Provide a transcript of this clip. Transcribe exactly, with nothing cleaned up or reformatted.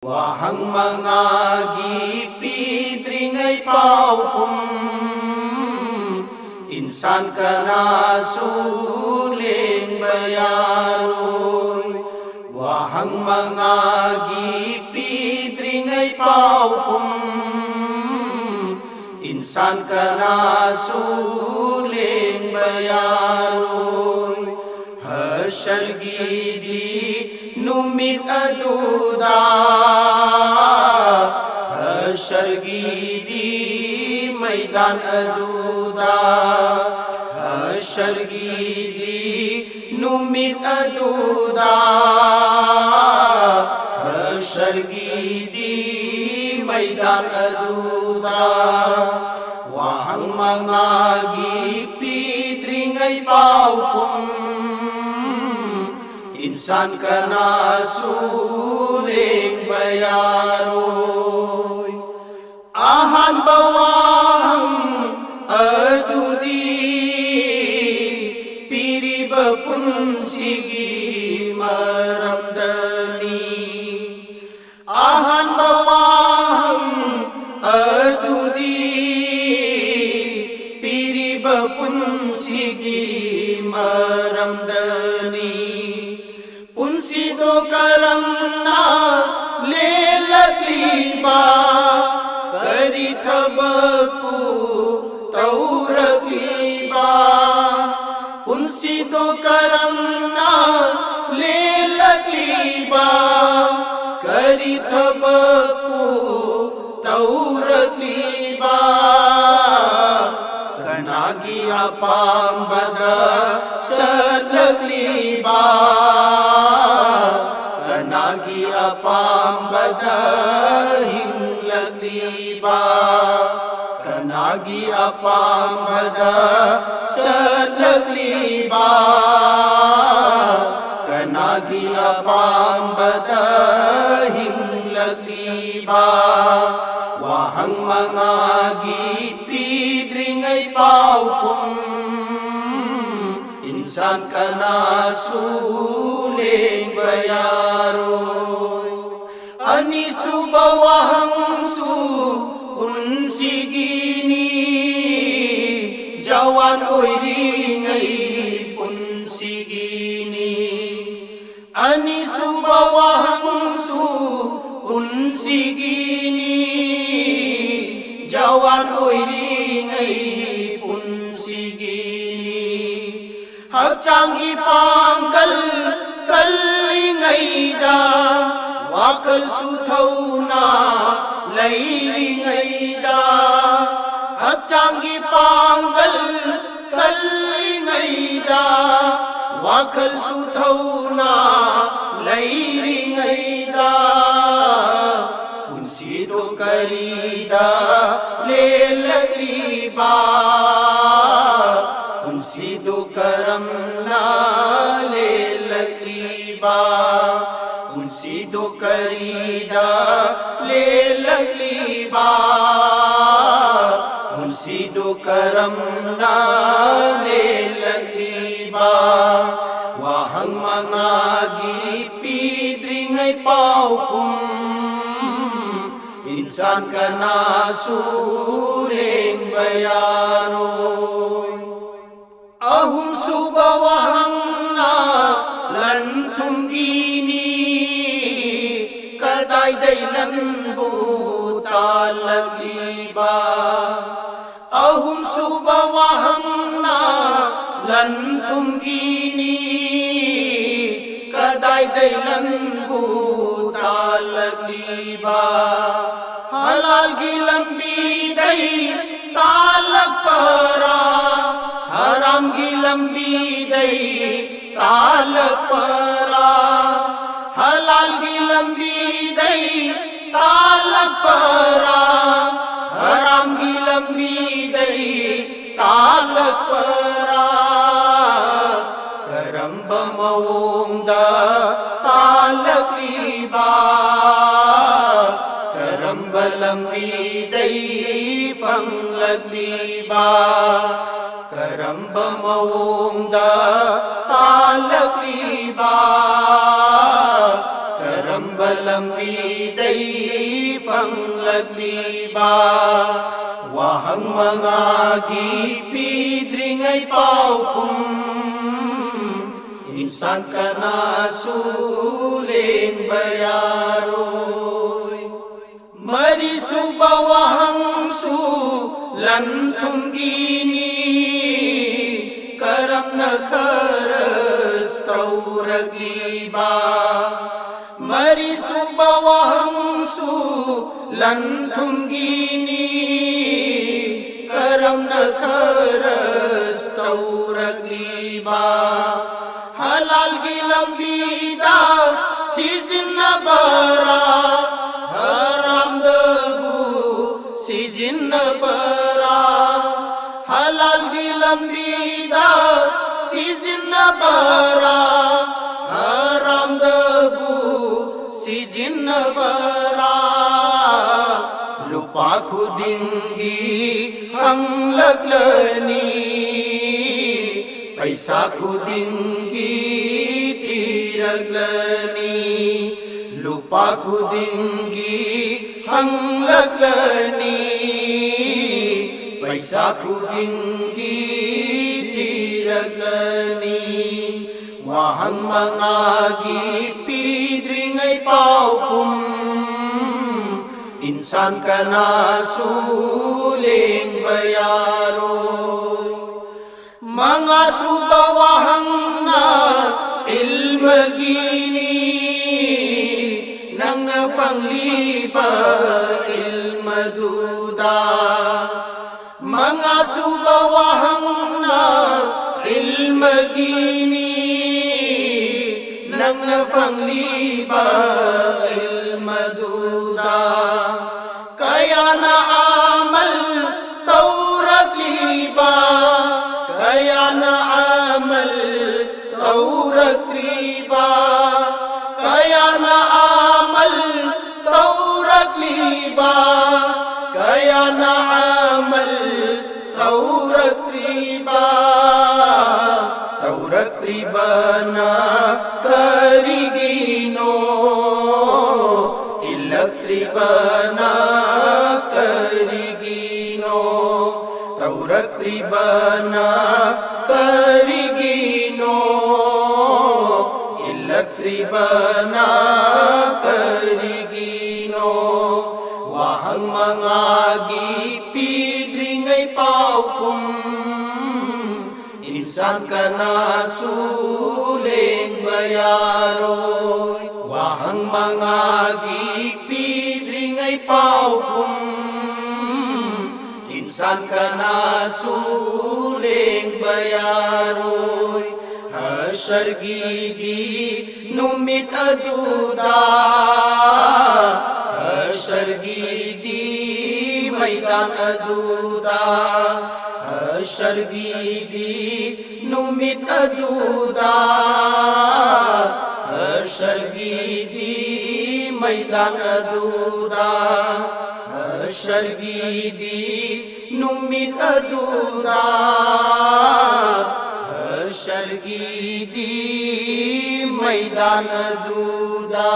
ꯋꯥꯍꯪ ꯃꯉꯥꯒꯤ ꯄꯤꯗ꯭ꯔꯤꯉꯩ ꯄꯥꯎꯈꯨꯝ, ꯏꯟꯁꯥꯟ ꯀꯅꯥꯁꯨ ꯂꯦꯡꯕ ꯌꯥꯔꯣꯏ꯫ ꯋꯥꯍꯪ ꯃꯉꯥꯒꯤ ꯄꯤꯗ꯭ꯔꯤꯉꯩ ꯄꯥꯎꯈꯨꯝ, ꯏꯟꯁꯥꯟ ꯀꯅꯥꯁꯨ ꯂꯦꯡꯕ ꯌꯥꯔꯣꯏ꯫ ꯍꯁꯔꯒꯤꯗꯤ ꯅꯨꯃꯤꯠ ꯑꯗꯨꯗ, ꯍꯁꯔꯒꯤꯗꯤ ꯃꯩꯗꯥꯟ ꯑꯗꯨꯗ, ꯍꯁꯔꯒꯤꯗꯤ ꯅꯨꯃꯤꯠ ꯑꯗꯨꯗ, ꯍꯁꯔꯒꯤꯗꯤ ꯃꯩꯗꯥꯟ ꯑꯗꯨꯗ, ꯋꯥꯍꯪ ꯃꯉꯥꯒꯤ ꯄꯤꯗ꯭ꯔꯤꯉꯩ ꯄꯥꯎꯈꯨꯝ, ꯏꯟꯁꯥꯟ ꯀꯅꯥꯁꯨ ꯂꯦꯡꯕ ꯌꯥꯔꯣꯏ꯫ ꯑꯍꯥꯟꯕ ꯋꯥꯍꯪ ꯑꯗꯨꯗꯤ ꯄꯤꯔꯤꯕ ꯄꯨꯟꯁꯤꯒꯤ ꯃꯔꯝꯗꯅꯤ꯫ ꯑꯍꯥꯟꯕ ꯋꯥꯍꯪ ꯑꯗꯨꯗꯤ ꯄꯤꯔꯤꯕ ꯄꯨꯟꯁꯤꯒꯤ ꯃꯔꯝꯗꯅꯤ꯫ ꯄꯨꯟꯁꯤꯗꯣ ꯀꯔꯝꯅ ꯂꯦꯜꯂꯛꯂꯤꯕ? ꯀꯔꯤ ꯊꯕꯛꯄꯨ ꯇꯧꯔꯛꯂꯤꯕ? ꯄꯨꯟꯁꯤꯗꯣ ꯀꯔꯝꯅ ꯂꯦꯜꯂꯛꯂꯤꯕ? ꯀꯔꯤ ꯊꯕꯛꯄꯨ ꯇꯧꯔꯛꯂꯤꯕ? ꯀꯅꯥꯒꯤ ꯑꯄꯥꯝꯕꯗ ꯆꯠꯂꯛꯂꯤꯕ? ꯀꯅꯥꯒꯤ ꯑꯄꯥꯝꯕꯗ ꯍꯤꯡꯂꯛꯂꯤꯕ? ꯀꯅꯥꯒꯤ ꯑꯄꯥꯝꯕꯗ ꯆꯠꯂꯛꯂꯤꯕ? ꯀꯅꯥꯒꯤ ꯑꯄꯥꯝꯕꯗ ꯍꯤꯡꯂꯛꯂꯤꯕ? ꯋꯥꯍꯪ ꯃꯉꯥꯒꯤ ꯄꯤꯗ꯭ꯔꯤꯉꯩ ꯄꯥꯎꯈꯨꯝ, ꯏꯟꯁꯥꯟ ꯀꯅꯥꯁꯨ ꯂꯦꯡꯕ ꯌꯥꯔꯣꯏ꯫ ꯑꯅꯤꯁꯨꯕ ꯋꯥꯍꯪꯁꯨ ꯄꯨꯟꯁꯤꯒꯤꯅꯤ, ꯖꯋꯥꯟ ꯑꯣꯏꯔꯤꯉꯩ ꯄꯨꯟꯁꯤꯒꯤꯅꯤ꯫ ꯑꯅꯤꯁꯨꯕ ꯋꯥꯍꯪꯁꯨ ꯄꯨꯟꯁꯤꯒꯤꯅꯤ, ꯖꯋꯥꯟ ꯑꯣꯏꯔꯤꯉꯩ ꯄꯨꯟꯁꯤꯒꯤꯅꯤ꯫ ꯍꯛꯆꯥꯡꯒꯤ ꯄꯥꯡꯒꯜ ꯀꯜꯂꯤꯉꯩꯗ, ꯋꯥꯈꯜꯁꯨ ꯊꯧꯅꯥ ꯂꯩꯔꯤꯉꯩꯗ, ꯍꯛꯆꯥꯡꯒꯤ ꯄꯥꯡꯒꯜ ꯀꯜꯂꯤꯉꯩꯗ, ꯋꯥꯈꯜꯁꯨ ꯊꯧꯅꯥ ꯂꯩꯔꯤꯉꯩꯗ, ꯄꯨꯟꯁꯤꯗꯨ ꯀꯔꯤꯗ ꯂꯦꯜꯂꯛꯂꯤꯕ? ꯄꯨꯟꯁꯤꯗꯨ ꯀꯔꯝꯅ ꯂꯦꯜꯂꯛꯂꯤꯕ? ꯄꯨꯟꯁꯤꯗꯨ ꯀꯔꯤꯗ ꯂꯦꯜꯂꯛꯂꯤꯕ? ꯄꯨꯟꯁꯤꯗꯨ ꯀꯔꯝꯅ ꯂꯦꯜꯂꯛꯂꯤꯕ? ꯋꯥꯍꯪ ꯃꯉꯥꯒꯤ ꯄꯤꯗ꯭ꯔꯤꯉꯩ ꯄꯥꯎꯈꯨꯝ, ꯏꯟꯁꯥꯟ ꯀꯅꯥꯁꯨ ꯂꯦꯡꯕ ꯌꯥꯔꯣꯏ꯫ ꯑꯍꯨꯝꯁꯨꯕ ꯋꯥꯍꯪꯅ ꯂꯟ ꯊꯨꯝꯒꯤꯅꯤ, ꯀꯗꯥꯏꯗꯩ ꯂꯟꯕꯨ ꯇꯥꯜꯂꯛꯂꯤꯕ? ꯑꯍꯨꯝꯁꯨꯕ ꯋꯥꯍꯪꯅ ꯂꯟ ꯊꯨꯝꯒꯤꯅꯤ, ꯀꯗꯥꯏꯗꯩ ꯂꯟꯕꯨ ꯇꯥꯜꯂꯛꯂꯤꯕ? ꯍꯂꯥꯜꯒꯤ ꯂꯝꯕꯤꯗꯩ ꯇꯥꯜꯂꯛꯄꯔꯥ, ꯍꯔꯥꯝꯒꯤ ꯂꯝꯕꯤꯗꯩ ꯇꯥꯜꯂꯛꯄꯔꯥ? ꯍꯂꯥꯜꯒꯤ ꯂꯝꯕꯤꯗꯩ ꯇꯥꯜꯂꯛꯄꯔꯥ, ꯍꯔꯥꯝꯒꯤ ꯂꯝꯕꯤꯗꯩ ꯇꯥꯜꯂꯛꯄꯔꯥ? ꯀꯔꯝꯕ ꯃꯑꯣꯡꯗ ꯇꯥꯜꯂꯛꯂꯤꯕ? ꯀꯔꯝꯕ ꯂꯝꯕꯤꯗꯩ ꯐꯪꯂꯛꯂꯤꯕ? ꯀꯔꯝꯕ ꯃꯑꯣꯡꯗ ꯇꯥꯜꯂꯛꯂꯤꯕ? ꯀꯔꯝꯕ ꯂꯝꯕꯤ ꯐꯪꯂꯛꯂꯤꯕ ꯋꯥꯍꯪ ꯃꯉꯥꯒꯤ ꯄꯤꯗ꯭ꯔꯤꯉꯩ ꯄꯥꯎꯈꯨꯝ ꯏꯟꯁꯥꯟ ꯀꯅꯥꯁꯨ ꯂꯦꯡꯕ ꯌꯥꯔꯣꯏ꯫ ꯃꯔꯤꯁꯨꯕ ꯋꯥꯍꯪꯁꯨ ꯂꯟ ꯊꯨꯝꯒꯤꯅꯤ, ꯀꯔꯝꯅ ꯈꯔꯁ ꯇꯧꯔꯛꯂꯤꯕ? ꯃꯔꯤꯁꯨꯕ ꯋꯥꯍꯪꯁꯨ ꯂꯟ ꯊꯨꯝꯒꯤꯅꯤ, ꯀꯔꯝꯅ ꯈꯔꯁ ꯇꯧꯔꯛꯂꯤꯕ? ꯍꯂꯥꯜꯒꯤ ꯂꯝꯕꯤꯗ ꯁꯤꯖꯤꯟꯅꯕꯔꯥ, ꯍꯔꯥꯝꯗꯕꯨ ꯁꯤꯖꯤꯟꯅꯕꯔꯥ? ꯍꯂꯥꯜꯒꯤ ꯂꯝꯕꯤꯗ ꯁꯤꯖꯤꯟꯅꯕꯔꯥ, ꯍꯔꯥꯝꯗꯕꯨ ꯁꯤꯖꯤꯟꯅꯕꯔꯥ? ꯂꯨꯄꯥ ꯈꯨꯗꯤꯡꯒꯤ ꯍꯪꯂꯛꯂꯅꯤ, ꯄꯩꯁꯥ ꯈꯨꯗꯤꯡꯒꯤ ꯊꯤꯔꯛꯂꯅꯤ, ꯂꯨꯄꯥ ꯈꯨꯗꯤꯡꯒꯤ ꯍꯪꯂꯛꯂꯅꯤ, ꯄꯩꯁꯥ ꯈꯨꯗꯤꯡꯒꯤ ꯊꯤꯔꯛꯂꯅꯤ꯫ ꯋꯥꯍꯪ ꯃꯉꯥꯒꯤ ꯄꯤꯗ꯭ꯔꯤꯉꯩ ꯄꯥꯎꯈꯨꯝ ꯏꯟꯁꯥꯟ ꯀꯅꯥꯁꯨ ꯂꯦꯡꯕ ꯌꯥꯔꯣꯏ꯫ ꯃꯉꯥꯁꯨꯕ ꯋꯥꯍꯪꯅ ꯏꯜꯃꯒꯤꯅꯤ, ꯅꯪꯅ ꯐꯪꯂꯤꯕ ꯏꯜꯃꯗꯨꯗ꯫ ꯃꯉꯥꯁꯨꯕ ꯋꯥꯍꯪꯅ ꯏꯜꯃꯒꯤꯅꯤ, ꯅꯪꯅ ꯐꯪꯂꯤꯕ ꯏꯜꯃꯗꯨꯗ꯫ ꯀꯌꯥꯅ ꯑꯃꯜ ꯇꯧꯔꯛꯂꯤꯕ, ꯀꯌꯥꯅ ꯑꯃꯜ ꯇꯧꯔꯛꯇ꯭ꯔꯤꯕ, ꯀꯌꯥꯅ ꯑꯃꯜ ꯇꯧꯔꯛꯂꯤꯕ, ꯀꯌꯥꯅ ꯑꯃꯜ ꯇꯧꯔꯛꯇ꯭ꯔꯤꯕ, ꯇꯧꯔꯛꯇ꯭ꯔꯤꯕꯅ ꯀꯔꯤꯒꯤꯅꯣ? ꯏꯜꯂꯛꯇ꯭ꯔꯤꯕꯅ ꯀꯔꯤꯒꯤꯅꯣ? ꯇꯧꯔꯛꯇ꯭ꯔꯤꯕꯅ ꯀꯔꯤꯒꯤꯅꯣ? ꯏꯜꯂꯛꯇ꯭ꯔꯤꯕꯅ ꯀꯔꯤꯒꯤꯅꯣ? ꯋꯥꯍꯪ ꯃꯉꯥꯒꯤ ꯄꯤꯗ꯭ꯔꯤꯉꯩ ꯄꯥꯎꯈꯨꯝ, ꯏꯟꯁꯥꯟ ꯀꯅꯥꯁꯨ ꯂꯦꯡꯕ ꯌꯥꯔꯣꯏ꯫ ꯋꯥꯍꯪ ꯃꯉꯥꯒꯤ ꯄꯤꯗ꯭ꯔꯤꯉꯩ ꯄꯥꯎꯈꯨꯝ, ꯏꯟꯁꯥꯟ ꯀꯅꯥꯁꯨ ꯂꯦꯡꯕ ꯌꯥꯔꯣꯏ꯫ ꯍꯁꯔꯒꯤꯗꯤ ꯅꯨꯃꯤꯠ ꯑꯗꯨꯗ, ꯍꯁꯔꯒꯤꯗꯤ ꯃꯩꯗꯥꯟ ꯑꯗꯨꯗ, ꯍꯁꯔꯒꯤꯗꯤ ꯅꯨꯃꯤꯠ ꯑꯗꯨꯗ, ꯍꯁꯔꯒꯤꯗꯤ ꯃꯩꯗꯥꯟ ꯑꯗꯨꯗ, ꯍꯁꯔꯒꯤꯗꯤ ꯅꯨꯃꯤꯠ ꯑꯗꯨꯗ, ꯍꯁꯔꯒꯤꯗꯤ ꯃꯩꯗꯥꯟ ꯑꯗꯨꯗ꯫